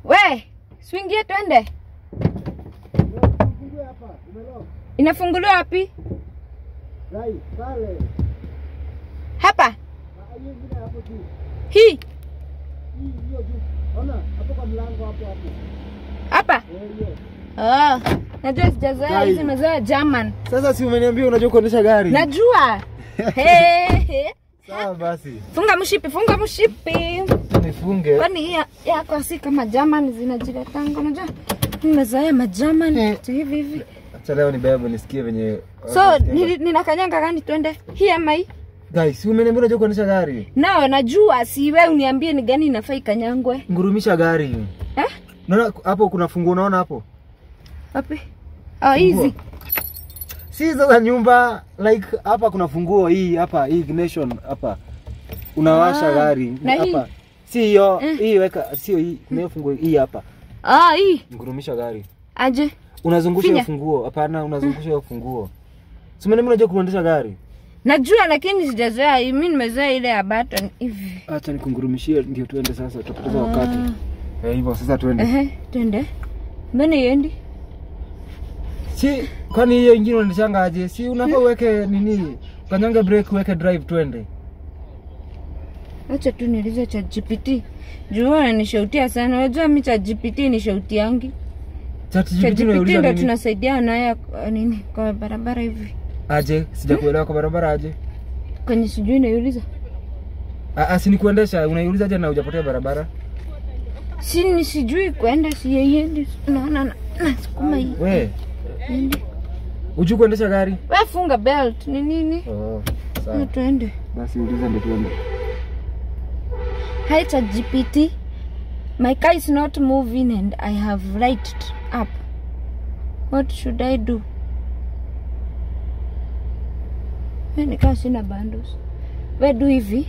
We, swingie twende. Inafunguliwa wapi? Hapa. Hii. Hapa. Ah, najua sijazoea hizi, nimezoea German. Sasa si umeniambia unajua kuendesha gari? Najua. Hey. Sawa basi. Funga mshipi, funga mshipi. Nifunge. Kwani hii yako si kama German zinajiletanga, unajua? Nimezoea ma German tu hivi hivi. Acha leo nibebe nisikie venye. So, ninakanyanga gani twende? Hii ama hii? Guys, si umeniambia unajua kuendesha gari? Nao najua, si wewe uniambie ni gani inafaa ikanyangwe. Ngurumisha gari. Eh? Naona hapo kuna funguo, unaona hapo? Wapi? Ah, hizi. Si za nyumba, like hapa kuna funguo hii hapa, hii ignition hapa. Unawasha gari hapa. Si hiyo, hii weka, sio hii, kuna funguo hii hapa. Ah, hii. Ngurumisha gari. Aje. Unazungusha hiyo funguo. Hapana, unazungusha hiyo funguo. Si umeniambia unajua kuendesha gari? Najua lakini sijazoea. Mimi nimezoea ile ya button hivi. Acha nikungurumishie ndio tuende sasa, tutapoteza wakati. Eh, hivyo sasa tuende. Ehe, tuende. Mbona iendi? Si kwani hiyo ingine unaendeshanga aje? Si unafaa uweke nini? Kanyange brake uweke drive tuende. Acha tu niulize ChatGPT. Juu unanishautia sana. Unajua mimi ChatGPT ni shauti yangu. ChatGPT unauliza nini? Ndio tunasaidia naye nini kwa barabara hivi. Aje, sijakuelewa kwa barabara aje? Kwenye sijui naiuliza. Ah, si ni kuendesha, unaiuliza aje na hujapotea barabara? Si ni sijui kuenda, si yeyendi. Naona nasukuma hii. Wewe. Unajua kuendesha gari? Wewe funga belt ni nini? Oh, sawa. Tuende. Basi uliza ndio tuende. Hi ChatGPT. My car is not moving and I have lighted up. What should I do? Nikaa sina bundles. We do hivi.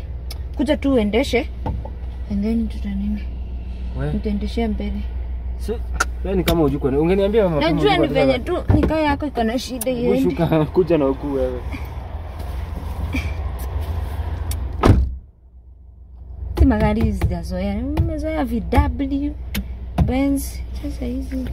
Kuja tu uendeshe. And then tuta nini? Nitaendeshea mbele. Si, wewe ni kama hujui kwani. Ungeniambia mama. Najua ni venye tu nikaa yako iko na shida yeye. Ushuka kuja na huku wewe. Si magari sijazoea. Nimezoea VW, Benz, sasa hizi.